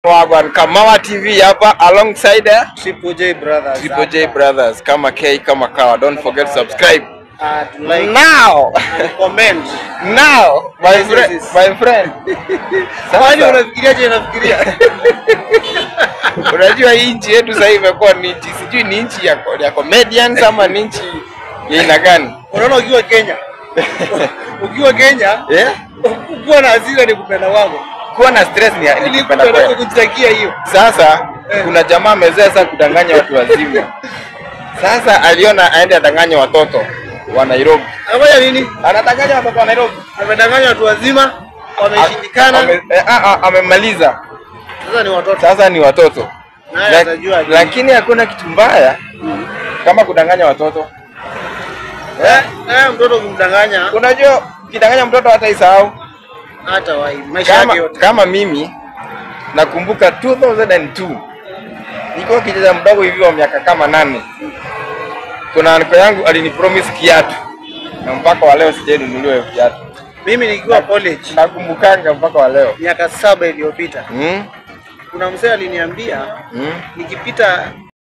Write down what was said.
Wagwan Kamawa TV hapa alongside Triple J Brothers. Triple J Brothers, kama K kama kawa. Don't forget to subscribe. To like now and comment. Now my Yes, friend, yes, yes. my friend. Kwani Sasa unafikiriaje nafikiria? Unajua hii nchi yetu sasa imekuwa ni nchi, sijui ni nchi ya comedians ama ni nchi ya aina gani? Unaona ukiwa Kenya. Ukiwa Kenya, Yeah? kuwa na hasira ni kupenda wako. Kuwa na stress ni Ni kupenda kupenda kwako. kujitakia hiyo. Sasa Eh. kuna jamaa amezoea sasa kudanganya watu wazima. Sasa aliona aende adanganye watoto wa Nairobi. Anafanya nini? Anadanganya watoto wa Nairobi. Amedanganya watu wazima, wameshindikana. Amemaliza. Sasa ni watoto. Sasa ni watoto. Naye atajua akili. Lakini hakuna kitu mbaya kama kudanganya watoto. Mtoto kumdanganya Unajua ukidanganya mtoto hata isahau. hata wai maisha yake Kama, yote. kama mimi nakumbuka 2002 nilikuwa kijana mdogo hivi wa miaka kama 8. Kuna anko yangu alinipromise kiatu na mpaka wa leo sijanunuliwa hiyo kiatu. Mimi nikiwa college Nakumbukanga mpaka wa leo. miaka 7 iliyopita, kuna mzee aliniambia nikipita